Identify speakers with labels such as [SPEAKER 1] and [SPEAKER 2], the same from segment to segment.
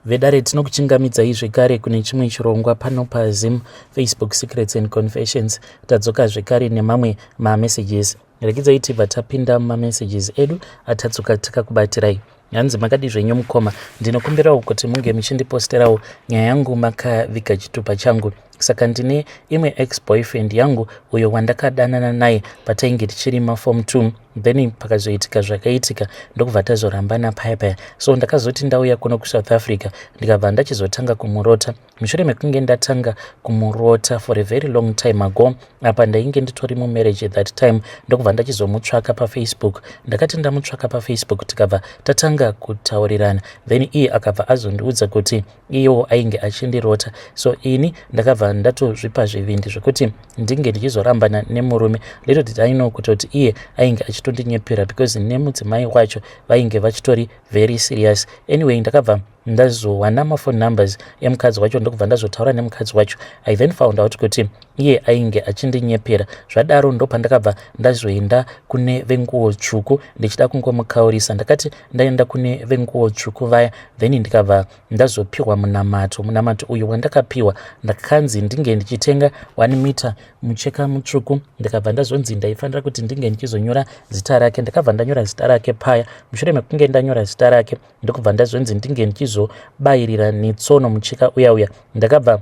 [SPEAKER 1] Vedare, tinokuchingamidzai zvekare kune chimwe chirongwa pano paZim Facebook Secrets and Confessions. Tadzoka zvekare nemamwe mamessages. Rekidzai tibva tapinda mumamessages edu atadzoka takakubatirai. Hanzi, "Makadi zvenyu mukoma? Ndinokumbirawo kuti munge muchindiposterawo nyaya yangu makaviga chitupa changu. Saka ndine imwe ex boyfriend yangu uyo wandakadanana naye patainge tichiri maform 2. Then pakazoitika zvakaitika, ndokubva tazorambana paya paya. So ndakazoti ndauya kuno kuSouth Africa, ndikabva ndachizotanga kumurota. Mushure mekunge ndatanga kumurota for a very long time ago, apa ndainge nditori mumarriage at that time, ndokubva ndachizomutsvaka paFacebook. Ndakati ndamutsvaka paFacebook, tikabva tatanga kutaurirana. Then iye akabva azondiudza kuti iyewo ainge achindirota. So ini ndakabva ndatozvipa zvivindi zvekuti ndinge ndichizorambana nemurume. Little did I know kutoti iye ainge achitondinyepera, because nemudzimai wacho vainge vachitori very serious. Anyway, ndakabva ndazowana maphone numbers emukadzi wacho, ndokubva ndazotaura nemukadzi wacho. I then found out kuti iye ainge achindinyepera. Zvadaro, ndopandakabva ndazoenda kune venguo tsvuku ndichida kungomukaurisa. Ndakati ndaenda kune venguo tsvuku vaya, then ndikabva ndazopiwa munamato. Munamato uyu wandakapiwa, ndakanzi ndinge ndichitenga 1 meter mucheka mutsvuku. Ndikabva ndazonzi ndaifanira kuti ndinge ndichizonyora zita rake. Ndakabva ndanyora zita rake paya. Mushure mekunge ndanyora zita rake, ndokubva ndazonzi ndinge ndichizobayirira netsono mucheka uya uya. Ndakabva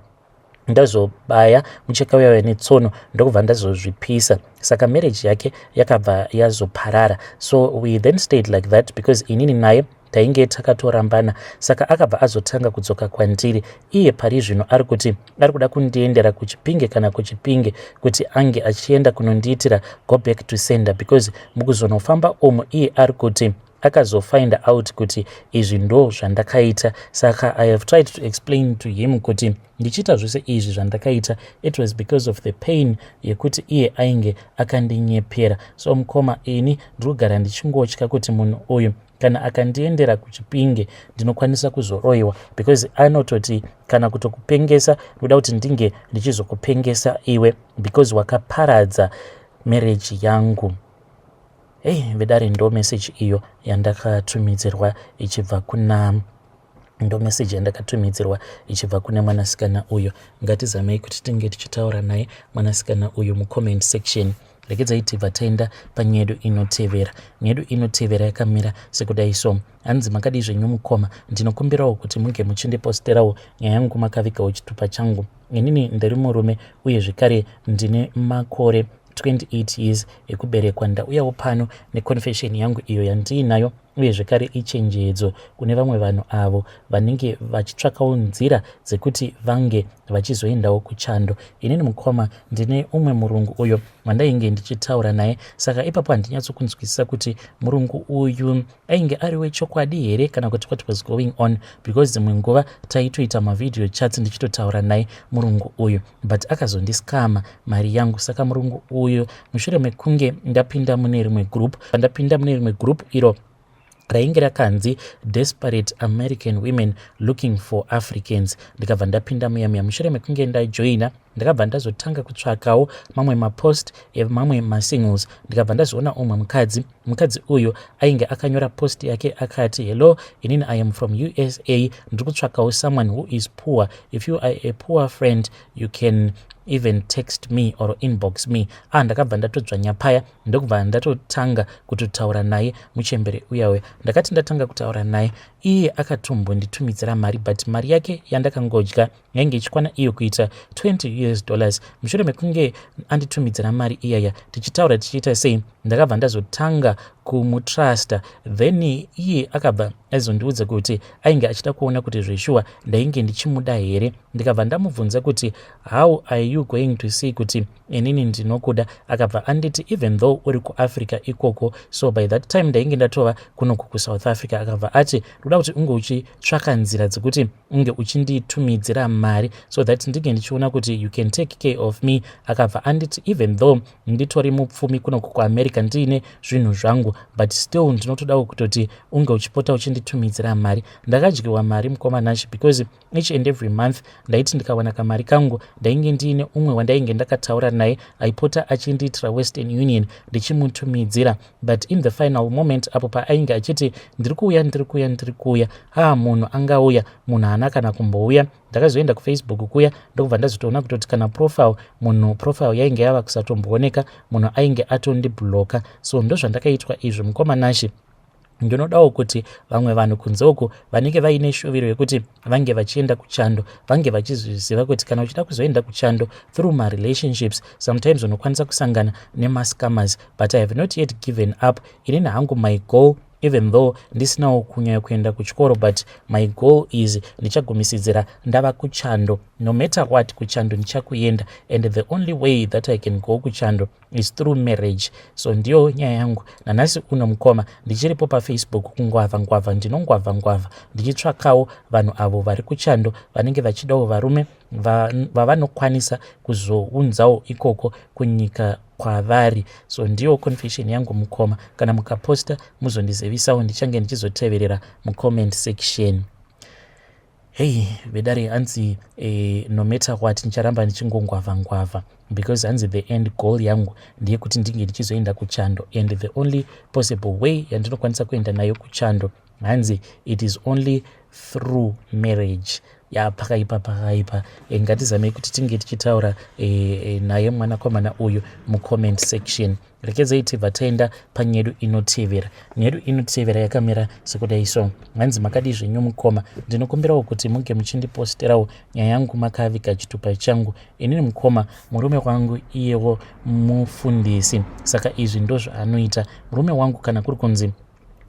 [SPEAKER 1] ndazobaya mucheka uya uya netsono, ndokubva ndazozvipisa. Saka marriage yake yakabva yazoparara. So we then stayed like that, because inini naye tainge takatorambana. Saka akabva azotanga kudzoka kwandiri. Iye pari zvino ari kuti ari kuda kundiendera kuChipinge, kana kuChipinge, kuti ange achienda kunondiitira go back to sender, because mukuzonofamba umu iye ari kuti akazofind out kuti izvi ndo zvandakaita. Saka I have tried to explain to him kuti ndichiita zvose izvi zvandakaita, it was because of the pain yekuti iye ainge akandinyepera. So mukoma, ini ndiri kugara ndichingotya kuti munhu uyu kana akandiendera kuChipinge, ndinokwanisa kuzoroyiwa, because anototi kana kutokupengesa, ndoda kuti ndinge ndichizokupengesa iwe because wakaparadza marriage yangu." Hei vedare, ndo message iyo yandakatumidzirwa ichibva kuna, ndo message yandakatumidzirwa ichibva kune mwanasikana uyo. Ngatizamei kuti tinge tichitaura naye mwanasikana uyu mucomment section. Regedzai tibva taenda panyedu inotevera. Nyedu inotevera yakamira sekudai so. Hanzi, "Makadii zvenyu mukoma? Ndinokumbirawo kuti munge muchindiposterawo nyaya yangu makavigawo chitupa changu. Inini ndiri murume, uye zvekare ndine makore 28 years ekuberekwa. Ndauyawo pano neconfession yangu iyo yandiinayo, uye zvekare ichenjedzo kune vamwe vanhu avo vanenge vachitsvakawo nzira dzekuti vange vachizoendawo kuchando. Inini mukoma, ndine umwe murungu uyo wandainge ndichitaura naye. Saka ipapo handinyatsokunzwisisa kuti murungu uyu ainge ari wechokwadi here kana kuti what was going on, because dzimwe nguva taitoita mavideo chats ndichitotaura naye murungu uyu, but akazondiskama mari yangu. Saka murungu uyu, mushure mekunge ndapinda mune rimwe group, ndapinda mune rimwe group iro rainge rakanzi 'Desperate American Women Looking for Africans', ndikabva ndapinda muya muya. Mushure mekunge ndajoina, ndakabva ndazotanga kutsvakawo mamwe mapost emamwe masingles. Ndikabva ndazoona umwe mukadzi. Mukadzi uyu ainge akanyora post yake akati, 'Hello, inini I am from USA. Ndiri kutsvakawo someone who is poor. If you are a poor friend, you can even text me or inbox me.' Ah, ndakabva ndatodzvanya paya, ndokubva ndatotanga kutotaura naye muchembere uyauya. Ndakati ndatanga kutaura naye, iye akatombonditumidzira mari, but mari yake yandakangodya yainge ichikwana iyo kuita 20 US dollars. Mushure mekunge anditumidzira mari iyaya, tichitaura tichiita sei, ndakabva ndazotanga kumutrusta. Then iye akabva azondiudza kuti ainge achida kuona kuti zveshuwa ndainge ndichimuda here. Ndikabva ndamubvunza kuti, 'How are you going to see kuti inini ndinokuda?' Akabva anditi, 'Even though uri kuAfrica ikoko,' so by that time ndainge ndatova kunoku kuSouth Africa, akabva ati, 'Ndoda kuti unge uchitsvaka nzira dzekuti unge uchinditumidzira mari so that ndinge ndichiona kuti you can take care of me.' Akabva anditi, even though nditori mupfumi kunoku kuAmerica Africa ndiine zvinhu zvangu, but still ndinotodawo kutoti unge uchipota uchinditumidzira mari. Ndakadyiwa mari, mukoma Nashi, because each and every month ndaiti ndikawana kamari kangu, ndainge ndiine umwe wandainge ndakataura naye aipota achindiitira Western Union, ndichimutumidzira. But in the final moment, apo paainge achiti, "Ndiri kuuya, ndiri kuuya, ndiri kuuya," haa, munhu angauya, munhu haana kana kumbouya. Ndakazoenda kuFacebook kuya, ndokubva ndazotoona kutoti kana profile, munhu profile yainge yava kusatombooneka, munhu ainge atondibloka. So ndozvandakaitwa izvo, mukoma Nashi. Ndinodawo kuti vamwe vanhu kunze uku vanenge vaine shuviro yekuti vange vachienda kuchando vange vachizviziva kuti kana uchida kuzoenda kuchando through marelationships, sometimes unokwanisa kusangana nemascammers. But I have not yet given up. Inini hangu, my goal, even though ndisinawo kunyanya kuenda kuchikoro, but my goal is ndichagumisidzira ndava kuchando. No matter what, kuchando ndichakuenda, and the only way that I can go kuchando is through marriage. So ndiyo nyaya yangu nanhasi uno, mukoma. Ndichiripo paFacebook kungwavha ngwavha, ndinongwavha ngwavha ndichitsvakawo vanhu avo vari kuchando vanenge vachidawo varume vavanokwanisa kuzounzawo ikoko kunyika kwavari. So ndiyo confession yangu, mukoma. Kana mukaposta, muzondizivisawo, ndichange ndichizoteverera mucomment section. Hei vedare, hanzi no matter what, ndicharamba ndichingongwavha ngwavha, because hanzi the end goal yangu ndeyekuti ndinge ndichizoenda kuchando, and the only possible way yandinokwanisa kuenda nayo kuchando, hanzi it is only through marriage. Ya, pakaipa, pakaipa. Ngatizamei kuti tinge tichitaura naye mwanakomana uyu mucomment section. Rekedzei tibva taenda panyedu inotevera. Nyedu inotevera yakamira sekudai. So hanzi, "Makadi zvenyu, mukoma? Ndinokumbirawo kuti munge muchindiposterawo nyaya yangu makaviga chitupa changu. Inini, mukoma, murume wangu iyewo mufundisi, saka izvi ndo zvaanoita murume wangu. Kana kuri kunzi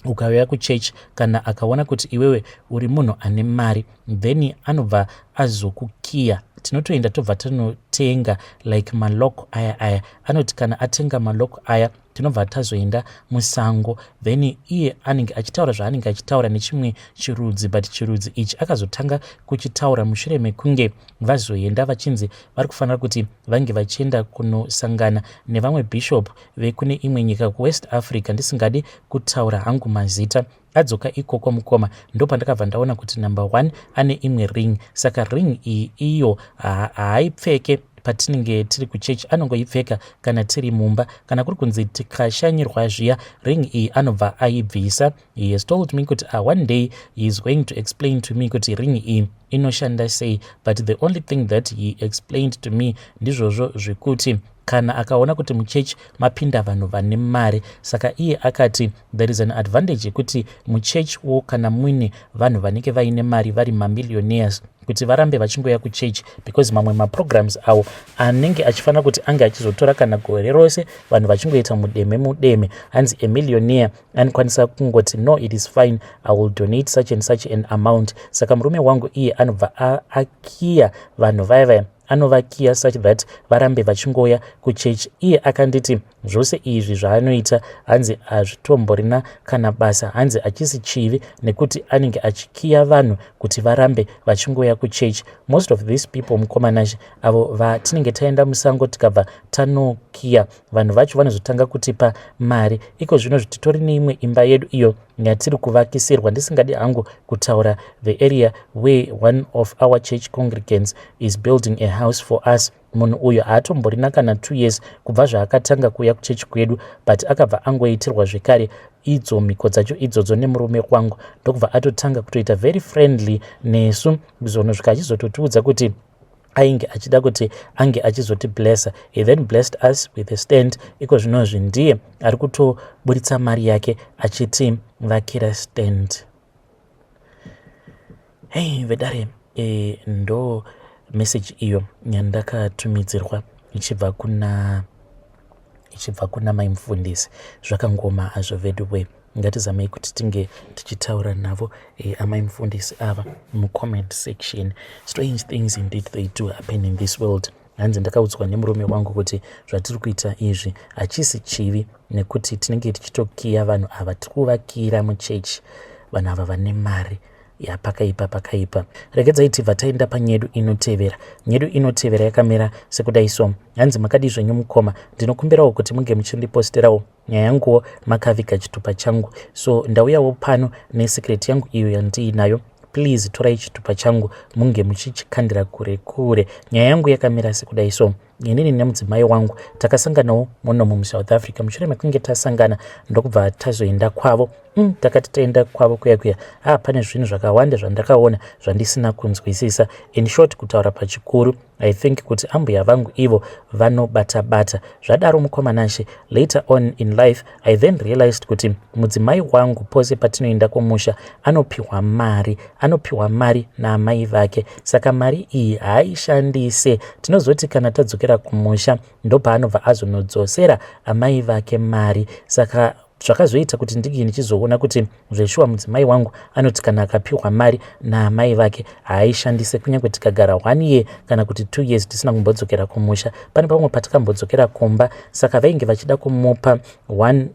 [SPEAKER 1] ukauya kuchechi, kana akaona kuti iwewe uri munhu ane mari, then anobva azokukiya. Tinotoenda tobva tanotenga like malock aya aya. Anoti kana atenga malock aya, tinobva tazoenda musango. Then iye anenge achitaura zvaanenge achitaura nechimwe chirudzi, but chirudzi ichi akazotanga kuchitaura mushure mekunge vazoenda, vachinzi vari kufanira kuti vange vachienda kunosangana nevamwe bishop vekune imwe nyika kuWest Africa, ndisingadi kutaura hangu mazita. Adzoka ikoko, mukoma, ndopandakabva ndaona kuti number one, ane imwe ring. Saka ring iyi iyo haaipfeke patinenge tiri kuchechi, anongoipfeka kana tiri mumba. Kana kuri kunzi tikashanyirwa zviya, ring iyi anobva aibvisa. He has told me kuti one day he is going to explain to me kuti ring iyi inoshanda sei. But the only thing that he explained to me ndizvozvo zvekuti kana akaona kuti muchechi mapinda vanhu vane mari, saka iye akati there is an advantage yekuti muchechiwo kana muine vanhu vanenge vaine mari, vari mamillionaires, kuti varambe vachingoya kuchechi, because mamwe maprograms avo anenge achifanira kuti ange achizotora kana gore rose vanhu vachingoita mudeme mudeme, hanzi amillionaire anokwanisa kungoti, 'No, it is fine, I will donate such and such an amount.' Saka murume wangu iye anobva akiya vanhu vaya vaya, anovakiya such that varambe vachingoya kuchechi. Iye akanditi zvose izvi zvaanoita, hanzi hazvitomborina kana basa, hanzi hachisi chivi nekuti anenge achikiya vanhu kuti varambe vachingoya kuchechi. Most of these people, mukoma Nashi, avo vatinenge taenda musango tikabva tanokiya, vanhu vacho vanozotanga kutipa mari. Iko zvino titori neimwe imba yedu iyo yatiri kuvakisirwa, ndisingadi hangu kutaura the area where one of our church congregants is building a house for us. Munhu uyu haatomborina kana 2 years kubva zvaakatanga kuuya kuchechi kwedu, but akabva angoitirwa zvekare idzo mhiko dzacho idzodzo nemurume wangu, ndokubva atotanga kutoita very friendly nesu, kuzonosvika achizototiudza kuti ainge achida kuti ange achizotiblessa. He then blessed us with a stand. Iko zvinozvi ndiye ari kutoburitsa mari yake achitivakira stand." Hei vedare, ndo message iyo yandakatumidzirwa ichibva kuna mai mufundisi. Zvakangoma hazvo veduwe. Ngatizamei kuti tinge tichitaura navo amai mufundisi ava mucomment section. Strange things indeed, they do happen in this world. Hanzi, "Ndakaudzwa nemurume wangu kuti zvatiri kuita izvi hachisi chivi nekuti tinenge tichitokiya vanhu ava, tiri kuvakira muchechi, vanhu ava vane mari." Ya, pakaipa, pakaipa. Regedzai tibva taenda panyedu inotevera. Nyedu inotevera yakamira sekudai so. Hanzi, "Makadii zvenyu mukoma? Ndinokumbirawo kuti munge muchindiposterawo nyaya yanguwo makaviga chitupa changu. So ndauyawo pano nesecret yangu iyo yandiinayo. Please torai chitupa changu munge muchichikandira kure kure. Nyaya yangu yakamira sekudai so. Inini nemudzimai wangu takasanganawo munomu muSouth Africa. Mushure mekunge tasangana, ndokubva tazoenda kwavo. Takati taenda kwavo kuya kuya, pane zvinhu zvakawanda zvandakaona zvandisina kunzwisisa. In short, kutaura pachikuru, I think kuti ambuya vangu ivo vanobata bata. Zvadaro, mukoma Nashe, later on in life I then realized kuti mudzimai wangu pose patinoenda kumusha anopiwa mari, anopiwa mari naamai vake. Saka mari iyi haaishandise. Tinozoti kana tadzokera kumusha, ndopaanobva azonodzosera amai vake mari. Saka zvakazoita kuti ndinge ndichizoona kuti zveshuwa mudzimai wangu anoti kana akapiwa mari naamai vake haaishandise, kunyange tikagara one year kana kuti 2 years tisina kumbodzokera kumusha. Pane pamwe patikambodzokera kumba, saka vainge vachida kumupa one,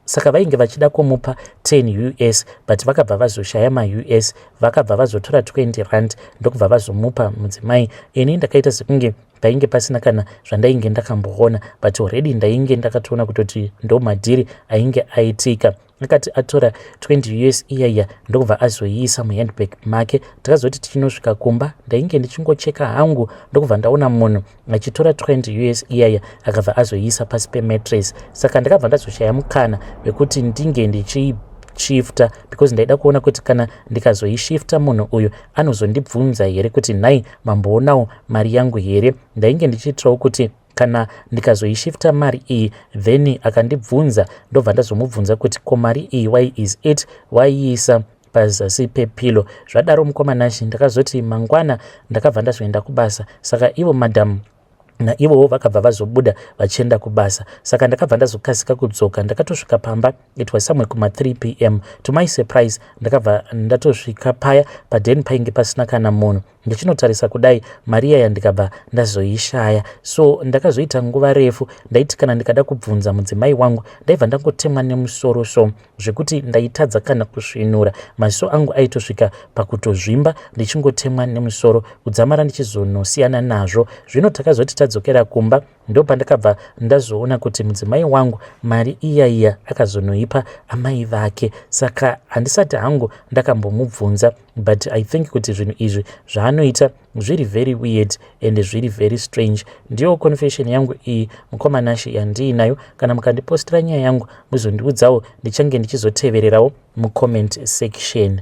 [SPEAKER 1] saka vainge vachida kumupa 10 US, but vakabva vazoshaya maUS, vakabva vazotora 20 rand, ndokubva vazomupa mudzimai. Ini ndakaita sekunge painge pasina kana zvandainge ndakamboona, but already ndainge ndakatoona kutoti ndo madhiri ainge aitika. Akati atora 20 US iyaiya, ndokubva azoiisa muhandbag make. Takazoti tichinosvika kumba, ndainge ndichingocheka hangu, ndokubva ndaona munhu achitora 20 US iyaya, akabva azoiisa pasi pemattress. Saka ndakabva ndazoshaya mukana wekuti ndinge ndichishifta, because ndaida kuona kuti kana ndikazoishifta, munhu uyu anozondibvunza here kuti, 'Nhai, mamboonawo mari yangu here?' Ndainge ndichiitirawo kuti kana ndikazoishifta mari iyi, then akandibvunza, ndobva ndazomubvunza kuti, 'Ko mari iyi, why is it waiisa pazasi pepillow?' Zvadaro, mukoma Nashe, ndakazoti mangwana ndakabva ndazoenda kubasa. Saka ivo madhamu naivowo vakabva vazobuda vachienda kubasa, saka ndakabva ndazokasika kudzoka. Ndakatosvika pamba, it was somewhere kuma3 p.m. To my surprise, ndakabva ndatosvika paya padheni painge pasina kana munhu. Ndichinotarisa kudai, mari iyaya ndikabva ndazoishaya. So ndakazoita nguva refu. Ndaiti kana ndikada kubvunza mudzimai wangu, ndaibva ndangotemwa nemusoro, so zvekuti ndaitadza kana kusvinura. Maziso angu aitosvika pakutozvimba ndichingotemwa nemusoro, kudzamara ndichizonosiyana nazvo. Zvino takazoti tadzokera kumba, ndopandakabva ndazoona kuti mudzimai wangu mari iyaiya akazonoipa amai vake. Saka handisati hangu ndakambomubvunza, but I think kuti zvinhu izvi zvaanoita zviri very weird and zviri very strange. Ndiyo confession yangu iyi, mukoma Nashe, yandiinayo. Kana mukandipostera nyaya yangu, muzondiudzawo, ndichange ndichizotevererawo mucomment section."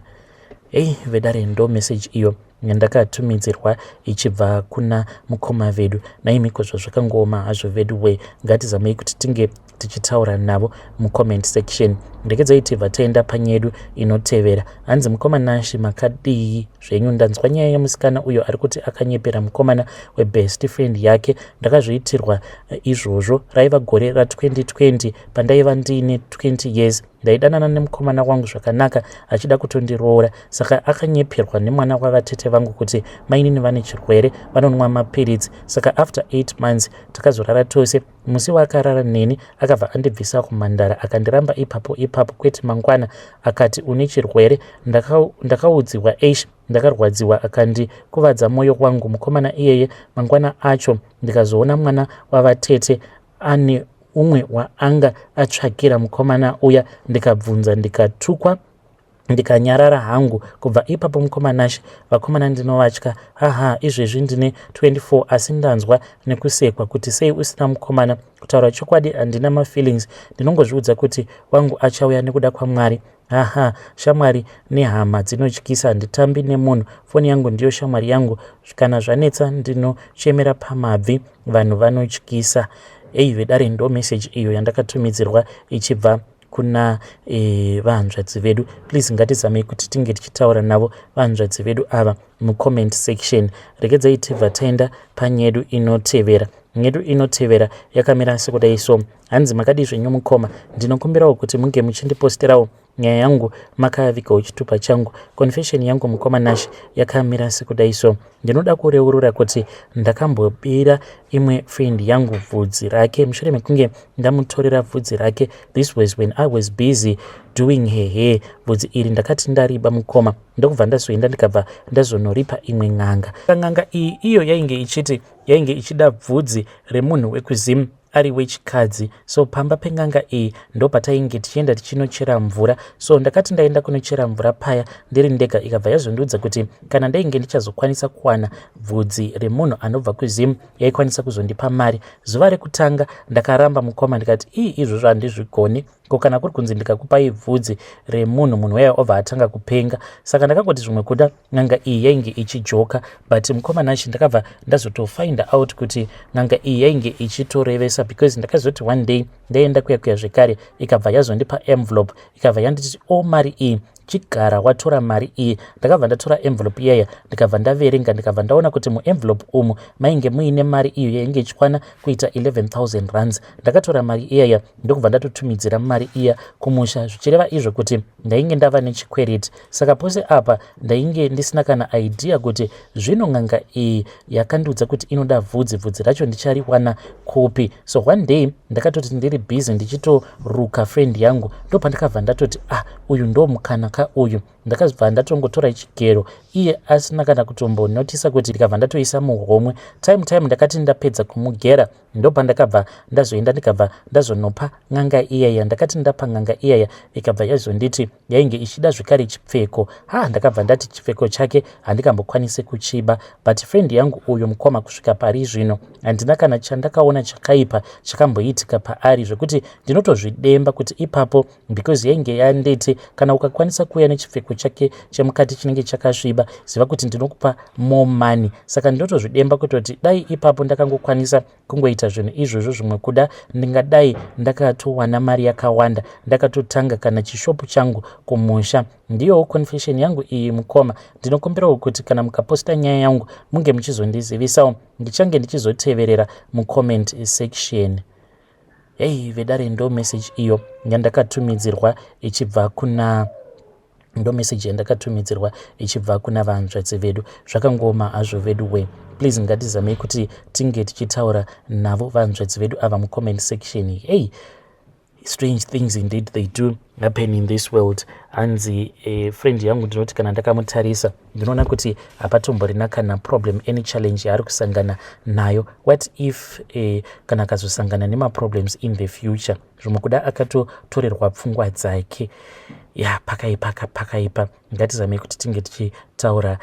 [SPEAKER 1] Ei vedare, ndo message iyo yandakatumidzirwa ichibva kuna mukoma vedu. Naimiko, zvazvakangooma hazvo vedu we. Ngatizamei kuti tinge tichitaura navo mucomment section. Ndekedzai tibva taenda panyedu inotevera. Hanzi, "Mukoma Nashe, makadii zvenyu? Ndanzwa nyaya yemusikana uyo ari kuti akanyepera mukomana webest friend yake. Ndakazviitirwa izvozvo. Raiva gore ra2020 pandaiva ndiine 20 years. Ndaidanana nemukomana wangu zvakanaka, achida kutondiroora. Saka akanyeperwa nemwana wavatete vangu kuti mainini vane chirwere, vanonwa mapiritsi. Saka after 8 months takazorara tose. Musi waakarara neni, akabva andibvisa kumhandara, akandiramba ipapo ipapo. Kwete mangwana, akati une chirwere. Ndakaudziwa ash, ndakarwadziwa, akandikuvadza mwoyo wangu mukomana iyeye. Mangwana acho ndikazoona mwana wavatete ane umwe waanga atsvakira mukomana uya. Ndikabvunza, ndikatukwa, ndikanyarara hangu. Kubva ipapo, mukoma Nashe, vakomana ndinovatya. Haha, izvezvi ndine 24, asi ndanzwa nekusekwa kuti sei usina mukomana. Kutaura chokwadi, handina mafeelings. Ndinongozviudza kuti wangu achauya nekuda kwaMwari. Haha, shamwari nehama dzinotyisa. Handitambi nemunhu. Foni yangu ndiyo shamwari yangu. Kana zvanetsa, ndinochemera pamabvi. Vanhu vanotyisa." Ei vedare, ndo meseji iyo yandakatumidzirwa ichibva kuna vahanzvadzi vedu. Please, ngatizamei kuti tinge tichitaura navo vahanzvadzi vedu ava mucomment section. Regedzai tibva taenda panyedu inotevera. Nyedu inotevera yakamira sekudai so. Hanzi, "Makadii zvenyu mukoma? Ndinokumbirawo kuti munge muchindiposterawo Nyaya yangu makavigawo chitupa changu. Confession yangu mukoma Nash yakamira sekudai so. Ndinoda kureurura kuti ndakambobira imwe friend yangu bvudzi rake mushure mekunge ndamutorera bvudzi rake. This was when I was busy doing her hair. Bvudzi iri ndakati ndariba mukoma ndokubva ndazoenda ndikabva ndazonoripa imwe n'anga. N'anga iyi iyo yainge ichiti yainge ichida bvudzi remunhu wekuZim ari wechikadzi. So pamba pen'anga iyi ndopatainge tichienda tichinochera mvura. So ndakati ndaenda kunochera mvura paya ndiri ndega, ikabva yazondiudza kuti kana ndainge ndichazokwanisa kuwana bvudzi remunhu anobva kuZim yaikwanisa kuzondipa mari. Zuva rekutanga ndakaramba mukoma, ndikati ii izvozvo handizvigoni, ko kana kuri kunzi ndikakupai bvudzi remunhu, munhu waya obva atanga kupenga. Saka ndakangoti zvimwe kuda n'anga iyi yainge ichijoka. But mukoma Nashi, ndakabva ndazotofind out kuti n'anga iyi yainge ichitorevesa, because ndakazoti one day ndaenda kuya kuya zvekare, ikabva yazondipa envelope, ikabva yanditi, "O, mari iyi, chigara watora mari iyi." Ndakabva ndatora envelope iyaya, ndikabva ndaverenga, ndikabva ndaona kuti muenvelope umu mainge muine mari iyo yainge ichikwana kuita 11,000 rands. Ndakatora mari iyaya, ndokubva ndatotumidzira mari iya kumusha, zvichireva izvo kuti ndainge ndava nechikwereti. Saka pose apa ndainge ndisina kana idea kuti zvino n'anga iyi yakandiudza kuti inoda bvudzi, bvudzi racho ndichariwana kupi. So one day ndakatoti ndiri busy ndichitoruka friend yangu, ndopandakabva ndatoti, "Ah, uyu ndo mukana ka uyu." Ndakabva ndatongotora chigero iye asina kana kutombonotisa kuti, ndikabva ndatoisa muhomwe. Time time ndakati ndapedza kumugera, ndopandakabva ndazoenda, ndikabva ndazonopa n'anga iyaya. Ndakati ndapa n'anga iyaya, ikabva yazonditi yainge ichida zvekare chipfeko. Ha, ndakabva ndati chipfeko chake handikambokwanisi kuchiba. But friend yangu uyu mukoma, kusvika pari zvino handina kana chandakaona chakaipa chakamboitika paari, zvekuti ndinotozvidemba kuti ipapo, because yainge yanditi kana ukakwanisa kuuya nechipfeko chake chemukati chinenge chakasviba, ziva kuti ndinokupa more money. Saka ndinotozvidemba kutoti dai ipapo ndakangokwanisa kungoita zvinhu izvozvo, zvimwe kuda ndingadai ndakatowana mari yakawanda, ndakatotanga kana chishopu changu kumusha. Ndiyowo confession yangu iyi mukoma. Ndinokumbirawo kuti kana mukaposta nyaya yangu munge muchizondizivisawo, ndichange ndichizoteverera mucomment section. Hei vedare, ndo message iyo yandakatumidzirwa ichibva kuna, ndo message yandakatumidzirwa ichibva kuna vanzvadzi vedu. Zvakangoma hazvo vedu we. Please, ngatizamei kuti tinge tichitaura navo vanzvadzi vedu ava mucomment section. Hey, strange things indeed, they do happen in this world. Hanzi friend yangu ndinoti kana ndakamutarisa ndinoona kuti hapatomborina kana problem, any challenge yaari kusangana nayo. What if kana akazosangana nemaproblems in the future? Zvimwe kuda akatotorerwa pfungwa dzake. Ya, pakaipa, pakaipa. Ngatizamei kuti tinge tichitaura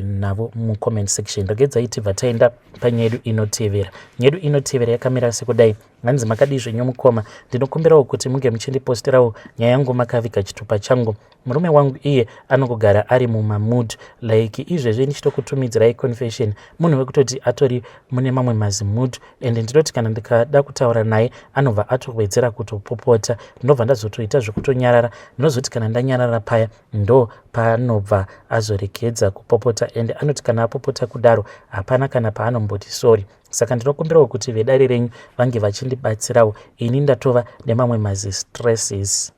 [SPEAKER 1] navo mucomment section. Regedzai tibva taenda panyaya yedu inotevera. Nyaya yedu inotevera yakamira sekudai. Hanzi, "Makadii zvenyu mukoma? Ndinokumbirawo kuti munge muchindiposterawo nyaya yangu makaviga chitupa changu. Murume wangu iye anongogara ari mumamood like izvezvi ndichitokutumidzirai confession, munhu wekutoti atori mune mamwe mazimood, and ndinoti kana ndikada kutaura naye anobva atowedzera kutopopota. Ndinobva ndazotoita zvekutonyarara. Ndinozoti kana ndanyarara paya ndo paanobva azoregedza kupopota, and anoti kana apopota kudaro hapana kana paanomboti sorry. Saka ndinokumbirawo kuti vedare renyu vange vachindibatsirawo. Ini ndatova nemamwe mazistresses."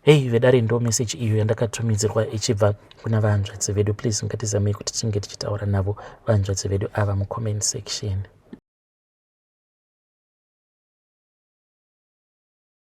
[SPEAKER 1] Hei vedare, ndo message iyo yandakatumidzirwa ichibva kuna vanzvadzi vedu. Please, ngatizamei kuti tinge tichitaura navo vanzvadzi vedu ava mucomment section.